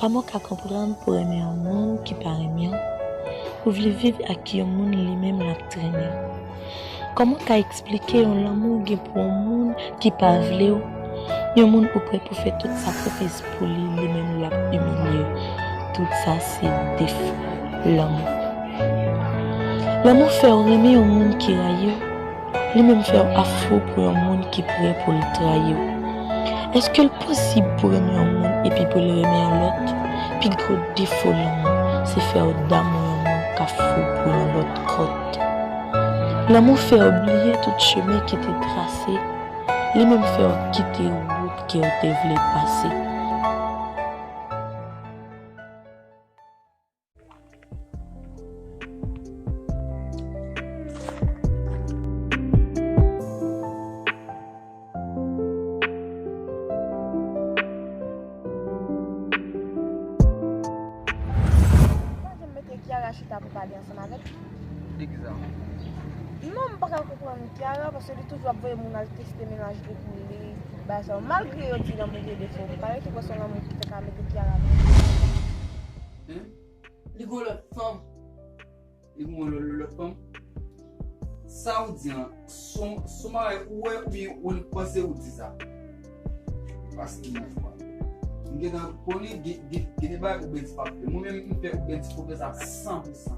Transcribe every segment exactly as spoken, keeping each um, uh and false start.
Kòman w ka konprann pou w renmen yon moun ki pa renmen w? Ou vle viv ak yon moun li menm l ap trennen w. Kòman w ka eksplike yon lanmou w gen pou yon moun ki pa vle w? Yon moun ou prè pou fè tout sakrifis pou li, li menm l ap imilye w. Tout sa se defo lanmou. Lanmou fè w renmen yon moun ki rayi w. Li menm fè w ap fou pou yon moun ki prè pou l trayi w. Èske l posib pou renmen yon moun epi pou l renmen yon lòt? Pi gwo defo lanmou, se fè w damou yon moun k ap fou pou yon lòt kòt. Lanmou fè w bliye tout chemen ki te trase. Li menm fè w kite wout ke w te vle pase. Pa janm mete Kiara chita pou pale ansanm avèk li. Egzanp. Non, m pa ka konprann Kiara, paske li toujou ap voye moun al teste mennaj li pou li, bagay sa yo. Malgre yo di lanmou gen defo, m pa rete kwè se yon lanmou ki te ka mete Kiara nan. Hein? Li gon lòt fanm. Li gon lòt, lòt fanm. Sa ou di an, son, son bagay ou wè oubyen ou panse ou di sa? Paske yon fwa. M gentan konnen gen, gen, gen de bagay Oubens p ap fè. Mwen menm, m fè Oubens konfyans a san pou san.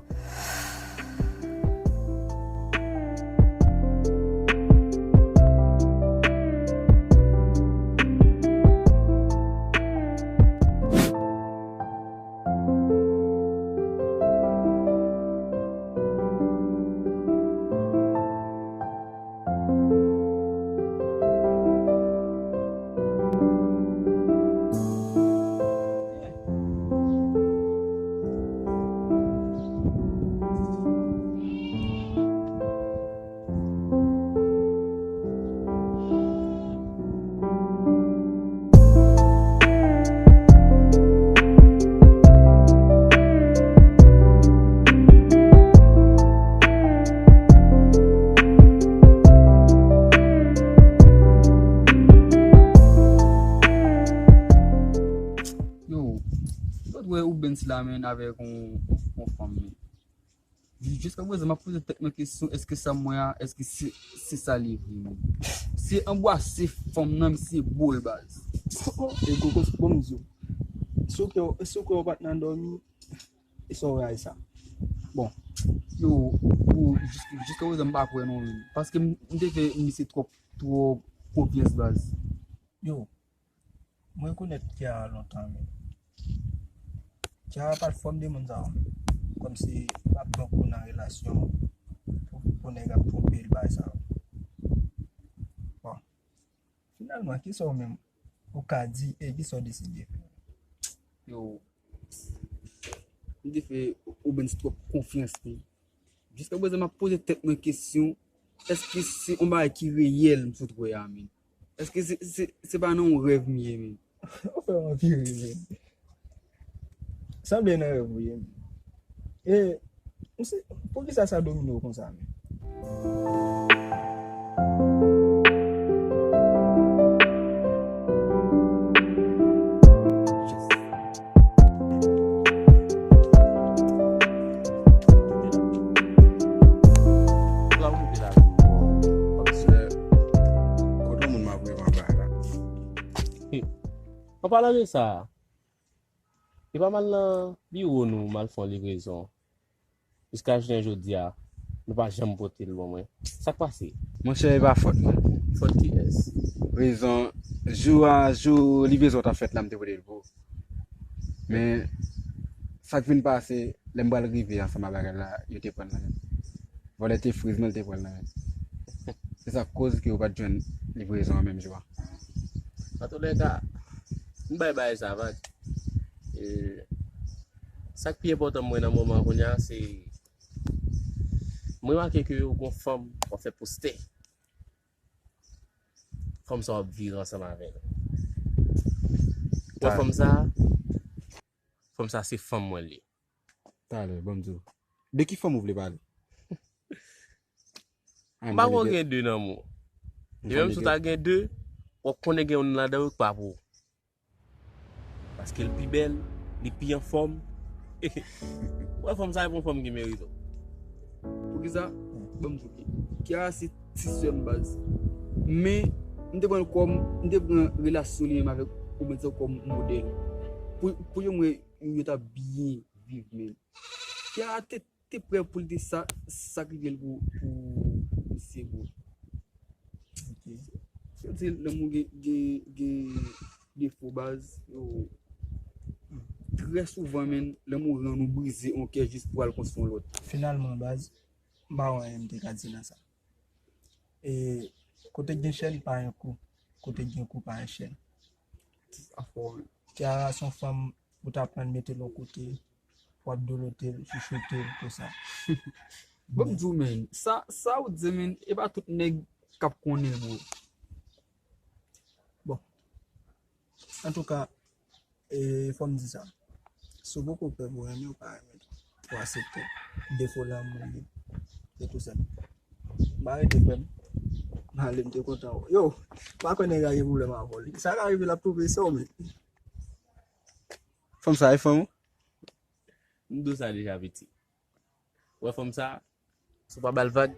Yo, lòt wè Oubens la, men, avèk yon, yon, yon fanm, men. Jiskaprezan, m ap poze tèt mwen kesyon, èske sa m wè a, èske se, se sa li vre menm? Se anbwase fanm nan, misye bo l baz. E koko, bon, m di w. Si w kwè, si w kwè w pa t nan dòmi, e sa w wè a, e sa. Bon. Yo, yo, jis-, jiskaprezan, m pa kwè non, menm. Paske m, m te fè misye twòp, twòp konfyans baz. Yo, mwen konèt Kiara lontan, men Kiara pa t fòm de moun sa yo. Kòmsi l ap pran kou nan relasyon pou, pou nèg ap twonpe l, bagay sa yo. Bon, finalman, kisa w menm ou ka di e kisa w deside fè? Yo, m te fè Oubens twòp konfyans, men jiskaprezan, m ap poze tèt mwen kesyon, èske se yon bagay ki reyèl m sot wè a, men? Èske se, se, se pa nan yon rèv m ye, men? Ou fè m anpil ri, men. Sanble nan rèv ou ye, men. E, m se, poukisa sa domine w konsa, men? An palan de sa, e pa m al nan biwo nou, m al fè yon livrezon. Jiska jounen jodi a, nou pa janm pote l ban mwen. Sa k pase? Monchè, e pa fòt mwen. Fòt kiyès? Rezon, jou a, jou livrezon t ap fèt la, m te pote l pou ou. Men, sa k vin pase, lè m pral rive ansanm ak bagay la, yo te pran l nan men m. Vòlè te friz mwen, l te pran l nan men l. Se sa k koz ke yo pa t jwenn livrezon an menm jou a. Antoulèka, m bay bagay sa vag. E, sa k pi enpòtan pou mwen nan moman an kounye a, se, m remake ke ou gon fanm w ap fè postè. Fanm sa w ap viv ansanm avè l. Ou wè fanm sa? Fanm sa se fanm mwen li. Talè, ban m di w. De ki fanm ou vle pale? M pa kwè w gen de nan men w. E menm si w ta gen de, w ap konnen gen youn ladan yo k pa pou ou. Paske l pi bèl, Li pi anfòm. Wè, fanm sa, e pa yon fanm ki merite w. Poukisa? Ban m di w, Kiara se ti sè m baz. Men, m te pran l kòm, m te pran relasyon li menm avèk Robinson kòm modèl. Pou, pou yo, mwen, yo t ap byen viv menm. Kiara te, te prè pou l te sa, sakrifye l pou, pou misye, bro. Ok. Se di lanmou gen, gen, gen defo baz. Yo, trè souvan, menn, lanmou rann ou brize yon kè jis pou al konstwi yon lòt. Finalman, baz, m pa wè anyen m te ka di nan sa. E kote k gen chèn, pa gen kou. Kote k gen kou, pa gen chèn. Sa fò, wi. Kiara se yon fanm ou t aprann mete l yon kote, w ap dolote l, chouchoute l, konsa. Bon, m di w, menn, sa, sa ou di, menn, e pa tout nèg k ap konnen, bro. Bon. Antouka, e, fò m di sa. Si w poko prè pou renmen, ou pa renmen tou. Ou aksepte defo lanmou li. Se tou senp. M pa rete, frè m. M ale, m te kontan. Yo, m pa kwè nèg la gen pwoblèm avè w. Sa ka rive l ap twouve sa w menm. Fanm sa, e fanm ou? M di w sa deja, piti. Wè fanm sa, si w pa ba l vag.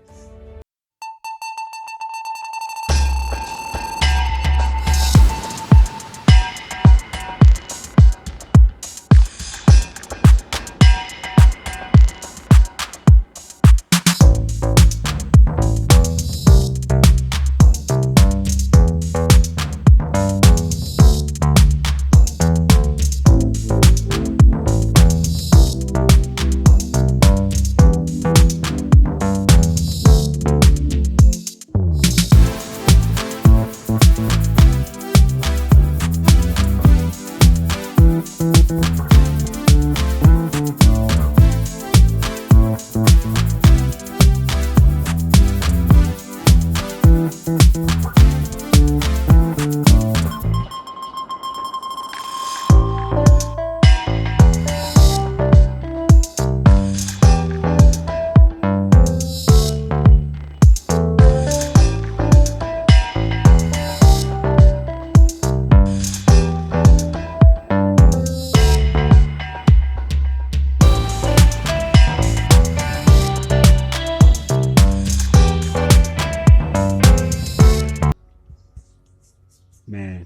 Men,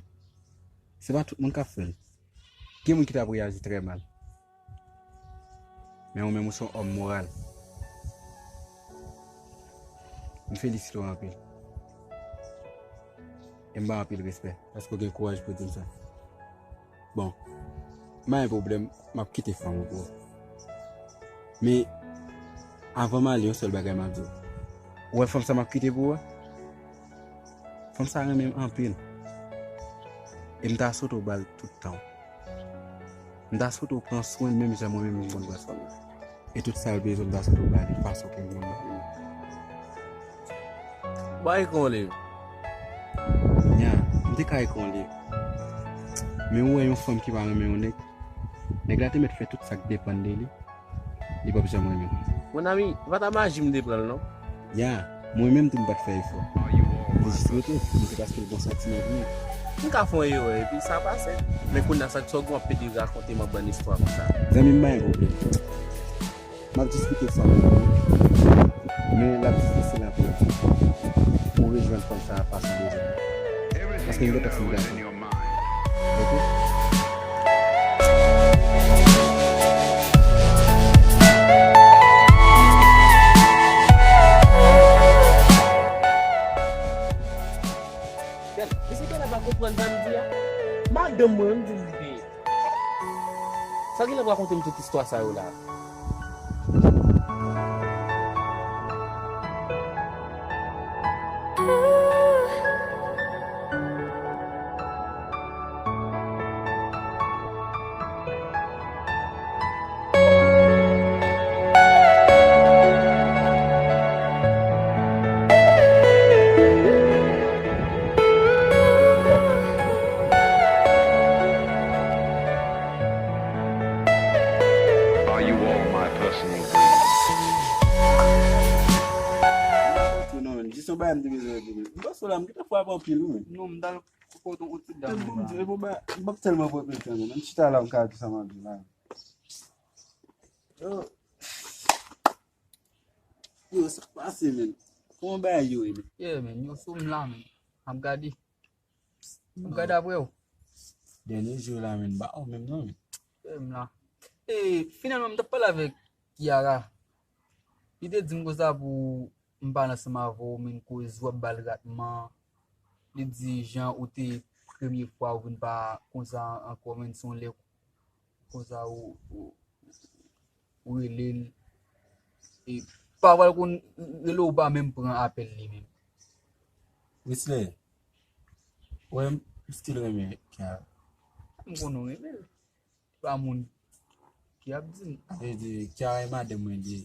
se pa tout moun k ap fè l. Gen moun ki t ap reyaji trè mal. Men ou menm, ou se yon òm moral. M felisite w anpil. E m ba w anpil respè paske w gen kouraj pou w di m sa. Bon, m pa gen pwoblèm, m ap kite fanm ou pou ou. Men, avan m ale, yon sèl bagay m ap di w. Ou wè fanm sa m ap kite pou ou a? Fanm sa renmen m anpil. E m ta swete w ba l tout tan w. M ta swete w pran swen l menm jan mwen menm m konn pran swen l. E tout sa l bezwen, m ta swete w ba li fason ke m konn ba li. Ba ekran w li. Nya, m te ka ekran w li. Men ou wè yon fanm ki pa renmen yon nèg, nèg la te mèt fè tout sa k depann de li. Li p ap janm renmen l. Mon ami, se pa ta maji m te pran l non. Ya, mwen menm tou m pa t fè efò. M te jis rete, m te paske l gon santiman pou mwen. M ka fè yon erè epi sa pase. Men kounye a sa k sòt w ap pede rakonte m yon bann istwa konsa. Zanmi m, pa gen pwoblèm. M ap diskite fanm nan. Men l ap difisil anpil pou w rejwenn fanm sa a fason bezwen. Paske m gentan fin gade. Ok? Gad, mesye Kenneth pa konprann sa m di a. Madanm mwen, m di l li peye. Sa genlè rakonte m tout istwa sa yo la. Are you all my personal greed? Non, jis yon bagay m te bezwen regle. M panse w la, m gentan frape anpil, wi, men. Non, m t al Fò w ton ti dam. Bon, Dieu, bon, ba, m p ap tèlman pran plen tan, non. M chita la, m ka di sa m ap di la. Yo. Yo, sa k pase, men? Kòman bagay yo ye, men? Yeah, men, yo sou m la, men. M ap gade. M ap gade apre w. Dènye jou la, men, ba, oh, menm non, men. Yeah, m la. E, finalman, m t ap pale avèk Kiara. Li te di m konsa pou m pale ansanm avè w, men koz w ap ba l ratman. Li di jan ou te premye fwa ou vin pa konsa ankò, men se yon lè konsa ou, ou, ou rele l. E pafwa l konn rele w, ou pa menm pran apèl li menm. Wesley, ou wè m still renmen Kiara. M konnen w renmen l. Pa moun ki ap di m. Sa vle di, Kiara e madanm mwen li ye.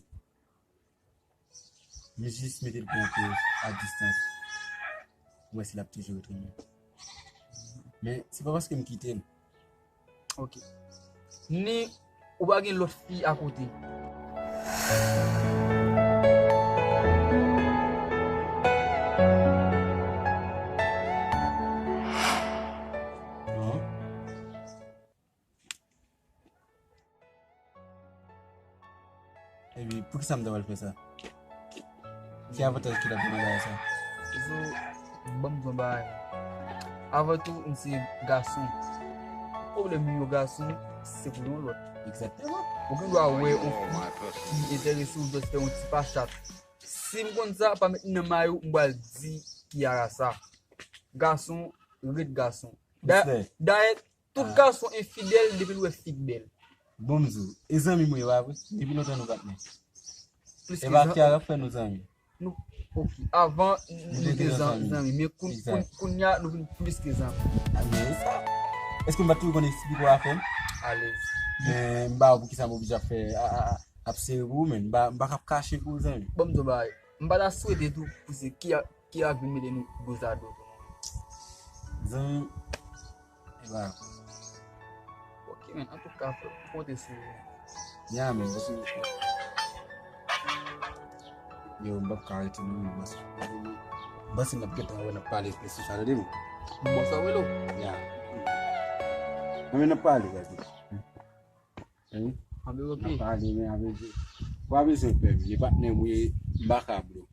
M jis mete l pran pòz a distans. M wè si l ap toujou ret renmen. Men, se pa paske m kite l. Ok. Ni ou pa gen lòt fi akote. Non. Epi, poukisa m ta pral fè sa? Ki avantaj ki t ap gen nan bagay sa? Zo, ban m di w yon bagay. Avan tou, m se gason. Pwoblèm yo gason, se pou yon lòt. Egzakteman. Ou gen dwa wè yon fi ki enterese w, jis fè yon ti pachat. Si m konn sa, pa met nan may ou, m pral di Kiara sa. Gason, ret gason. Da-, Respè. Dayè, tout gason enfidèl depi l wè fi k bèl. Bon, m di w, e zanmi m ye, pa vre? Depi lontan nou patnè. Plis ke zanmi. E pa Kiara k fè nou zanmi. Nou, ok. Avan, nou te zanmi. Zanmi. Men koun-, koun-, kounye a, nou vin plis ke zanmi. A, men sa. Èske m pa t toujou konn eksplike w afè m? Alèz. Men m pa wè poukisa m oblije ap fè, a, a, a, ap sere pou ou, men m pa, m pa ka ap kache pou ou, zanmi. Bon, m di w bagay. M pa ta swete tou pou se ki a, ki a vin mete nou dozado tou. Zanmi, e pa. Ok, men, antouka, frè, m konte sou ou. Ya, men, paske, yo, m p ap ka rete non, men, bòs. M panse n ap gentan wè, n ap pale plis sou sa, tande, men. Bòs ap rele w. Ya. Anben, n ap pale, gade. Wi. Anben, ok. N ap pale, men avèk ou pa bezwen pè m. E patnè m ou ye, m pa ka blo.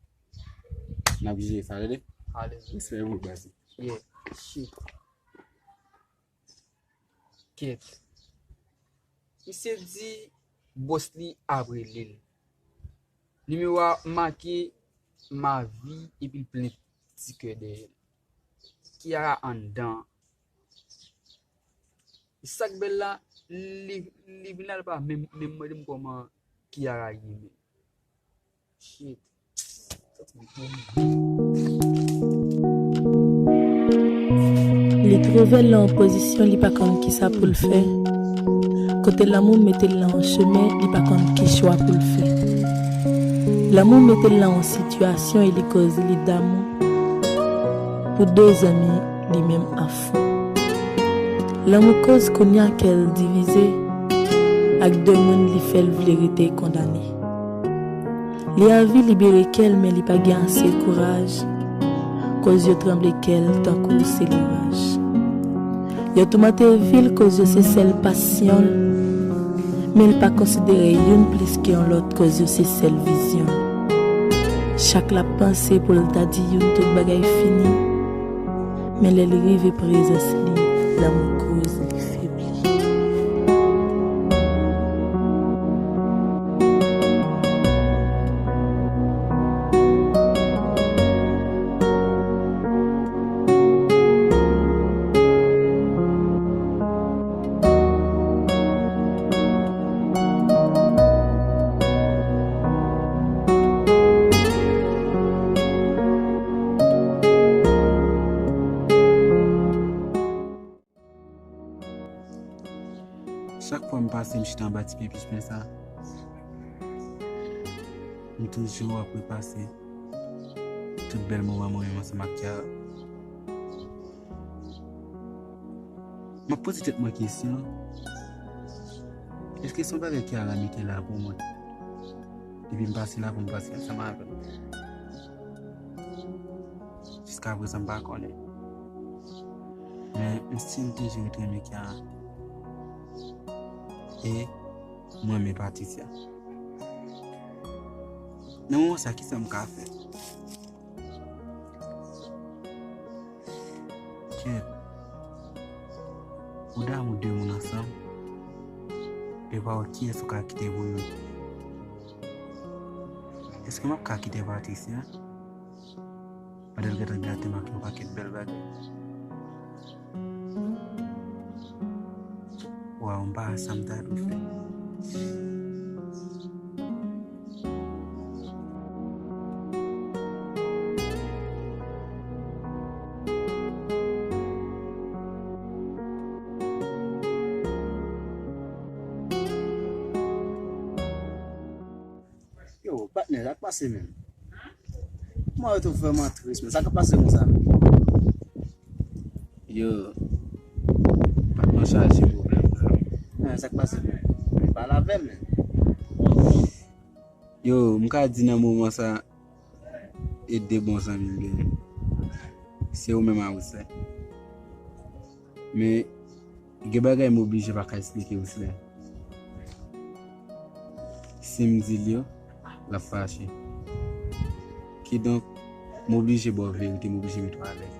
N ap jere sa, tande? Alèz. Respè pou baz. Yeah. Shit. Kèt. Misye di bòs li ap rele l. Nimewo a make ma vie epi l plen ti kè dèyè l. Kiara anndan. Sa k bèl la, li, li vin la, li pa menm, menm mande m kòman Kiara ye menm. Shit. Li twouve l nan yon pozisyon li pa konn kisa pou l fè. Kote lanmou mete l nan yon chemen li pa konn ki chwa pou l fè. Lanmou mete l nan yon sitiyasyon e li koz li damou pou de zanmi li menm afou. Lanmou koz kounye a kè l divize ak de moun li fè l vle rete kondane. Li anvi libere kè l men li pa gen ase kouraj. Koz yo tranble kè l tankou se loraj. Yo toumante vi l koz yo se sèl pasyon l. Men l pa konsidere youn plis ke yon lòt koz yo se sèl vizyon l. Chak l ap panse pou l ta di youn tout bagay fini. Men lè l rive prezans li, lanmou koz li febli. Chak fwa m pase, m chita anba ti pye pispin sa, m toujou ap repase tout bèl moman mwen yo ansanm ak Kiara. M ap poze tèt mwen kesyon, èske se yon bagay Kiara mete la pou mwen? Depi m pase la pou m pase ansanm avè l. Jiskaprezan, m pa konnen. Men m still toujou ret renmen Kiara. E m renmen Patricia. Nan moman sa, kisa m ka fè? Kèt. Ou damou de moun ansanm, e pa wè kiyès ou ka kite pou youn. Èske m ap ka kite Patricia? Pandan l gentan gate m ak yon pakèt bèl bagay. Waw, m pa wè sa m ta dwe fè. Yo, patnè, sa k pase menm? Kòman yo tou vrèman tris, men sa k ap pase konsa menm? Yo, patnè w chaje pwoblèm la. Men sa k pase menm? Pale avè m menm. Yo, m ka di nan moman sa, e de bon zanmi m genyen. Se ou menm a Wisler. Men, gen bagay m oblije pa ka eksplike Wisler. Si m di l yo, l ap fache. Kidonk, m oblije ba w verite, m oblije mete w alèz.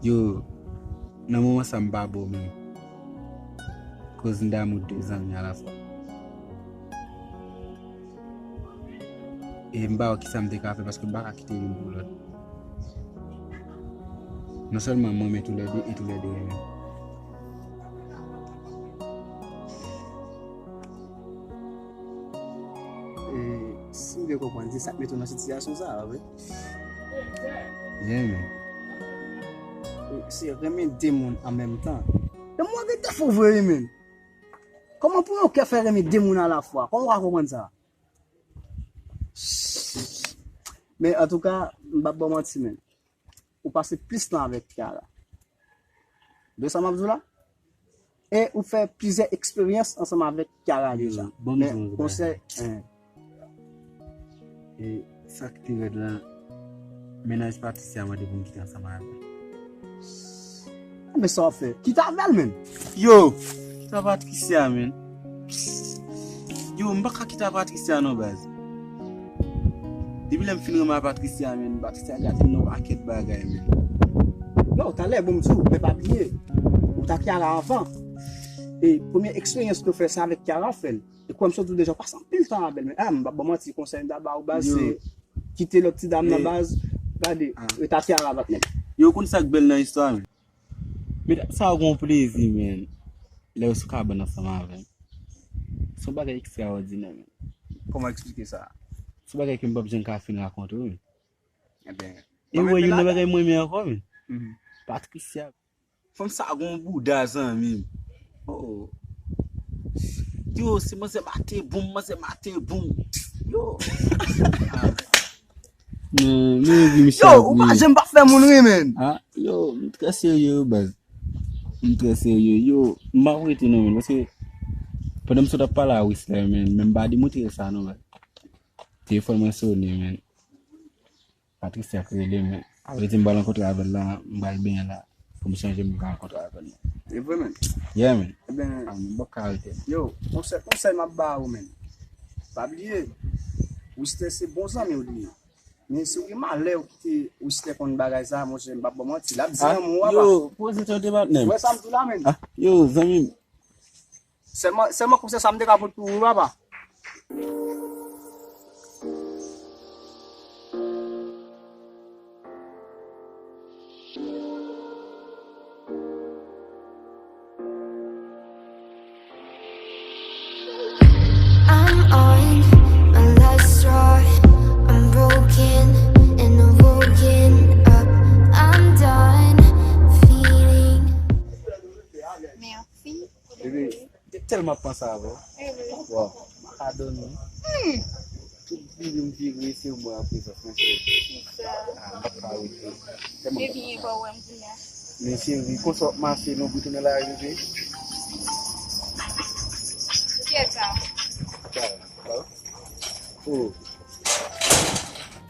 Yo, nan moman sa m pa bon menm. Koz m damou de zanmi alafwa. E m pa wè kisa m te ka fè paske m pa ka kite youn pou lòt. Non sèlman m renmen toulède e toulède renmen m. E si m byen konprann, se sa k mete w nan sitiyasyon sa a, wi. Yeah, man. Se renmen de moun an menm tan. Men mwen gen defo vre, wi, men. Kòman pou yon kè fè renmen de moun alafwa? Kòman w ka konprann sa? Men antouka, m p ap ba w manti, men. Ou pase plis tan avèk Kiara. De sa m ap di w la? E ou fè plizyè eksperyans ansanm avèk Kiara deja. Bon, men konsèy, en. E sa k pi rèd la, mennaj Patricia mande pou m kite ansanm avè l. Men sa w ap fè? Kite avè l, menm. Yo, kite Patricia, menm. Yo, m pa ka kite Patricia non, baz. Depi lè m fin renmen a Patricia, menm, Patricia gate m nan pakèt bagay, menm. Non, talè, bon, m di w, men pa bliye. Ou t ak Kiara anvan. E premye eksperyans ke w fè, se avèk Kiara w fè l. E kwè m, sot ou deja pase anpil tan avè l, men, ah, m p ap ba w manti, konsèy m ta ba w, baz, se kite lòt ti dam nan, baz, gade, ret ak Kiara, patnè. Yo, konn sa k bèl nan istwa, men. Medam sa yo gon plezi, men. Lè yo sou kabann ansanm avè m. Se yon bagay ekstraòdinè, men. Kòman eksplike sa? Se yon bagay ke m p ap janm ka fin rakonte w, men. Ebyen, e wè, youn nan bagay mwen renmen ankò, men. Patricia. Fanm sa gon bouda, zanmi m. Oh. Yo, se manzè mate boum, manzè mate boum. Yo. Men, men, men, Michel, yo, ou pa janm pa fè moun ri, men. Ah, yo, m trè serye, yo, baz. M trè serye, yo. M pa rete, non, men, paske pandan m sot ap pale a Wisler, men, men m pa demontre sa, non, baz. Telefòn mwen sone, men. Patricia k rele m. Sa vle di m pral rankontre avè l la, m pral benyen la. Pou m chanje m ka rankontre avè l la. E vre, men? Yeah, men. Ebyen, ah, men, m p ap ka rete. Yo, konsèy, konsèy m ap ba ou, men. Pa bliye, Wisler se bon zanmi w li ye. Men si w gen malè ou kite Wisler konn bagay sa, monchè, m p ap ba w manti. L ap di lanmou w apa. Yo, poze tèt ou, patnè m. Ou wè sa m di w la, men? Ah, yo, zanmi m. Sèlman, sèlman konsèy sa m te ka pote pou ou, papa. I'm on my last straw. I'm broken and I'm woken up. I'm done feeling. Mèsi. Bebe, te tèlman panse avè w. Waw, m pa ka dòmi. Tout vini m vire se mwen an prezans mwen, cheri. Ah, m pa ka rete. Tèlman. Bebe, e pa w wè m kounye a. Men cheri, konsa w ap mache, nou retounen lari, bebe. Kiyès sa? Kiara, oh.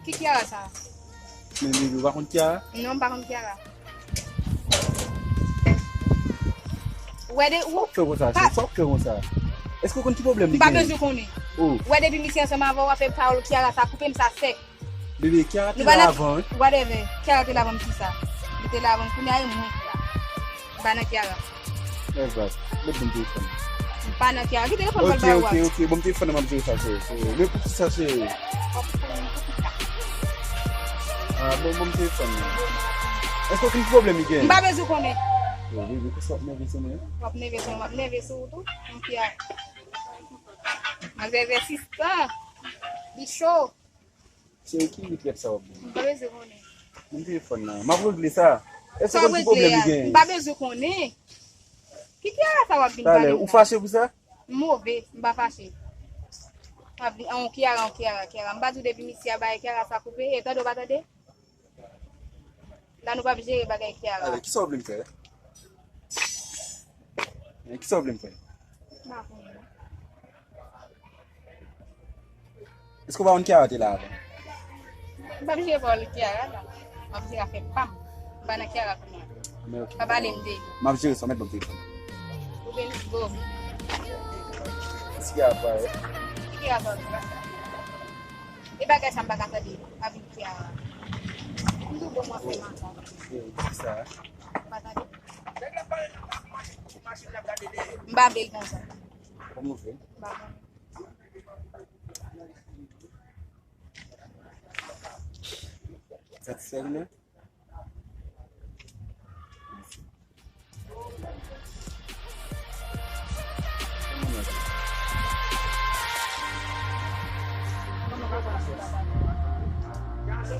Ki Kiara sa? Men bebe, ou pa konn Kiara? Non, m pa konn Kiara. Wè de ou. Sa w fè konsa, cheri? Sa w fè konsa? Èske w konn ki pwoblèm li genyen? M pa bezwen konnen. Oh. Wè depi misye ansanm avè w, w ap fè pawòl Kiara sa koupe m sa sèk. Bebe, Kiara te la avan, wi. Whatever. Kiara te la avan m kisa? Li te la avan m, kounye a e mwen ki la. M pa nan Kiara. Lèv la, met ban m telefòn. M pa nan Kiara. Ki telefòn pral ba ou a? Ok, ok, ok. Ban m telefòn nan, m ap jere sa, cheri. Cheri. Men poukisa, cheri? Ah, bon, ban m telefòn nan. Èske w konn ki pwoblèm li genyen? M pa bezwen konnen. Yo, bebe, poukisa w ap nève sou mwen? W ap nève sou mwen, w ap nève sou ou tou. M Kiara. Manzè vèsis tan. Li cho. Cheri, ki litrèt sa w ap di? M pa bezwen konnen. Ban m telefòn nan. M ap regle sa. Èske w konn ki pwoblèm li genyen? M pa bezwen konnen. Ki Kiara sa w ap vin pale m la? Talè, ou fache pou sa? M move, m pa fache. W ap vin, an, Kiara, an, Kiara, Kiara. M pa di w depi misye a bay Kiara sa koupe, e tande w pa tande? La nou p ap jere bagay Kiara. Ale, kisa w vle m fè? Men kisa w vle m fè? M pa konnen. Èske w pa konn Kiara te la avan? M p ap jere pawòl Kiara la. M ap jere afè pa m. M pa nan Kiara kounye a. Men ok. Pa pale m de li. M ap jere sa, mèt ban m telefòn. Ou gen go. Èske Kiara parèt? Ki Kiara parèt? E bagay sa m pa ka tande. Pa vin Kiara. M tou bon mwen fè madan. Ki sa? M pa tande. M pa vle l konsa. Kòman w fè? M pa konnen. Satisfè kounye a?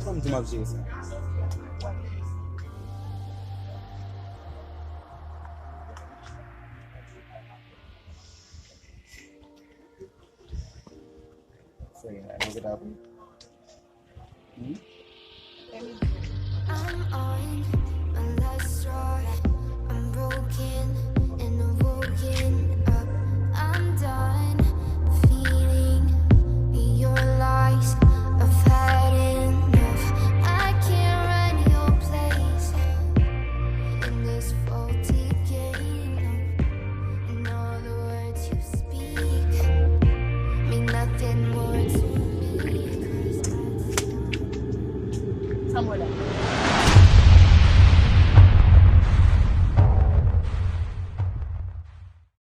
Kòman di m ap jere sa? Sè, mwen te ta pou.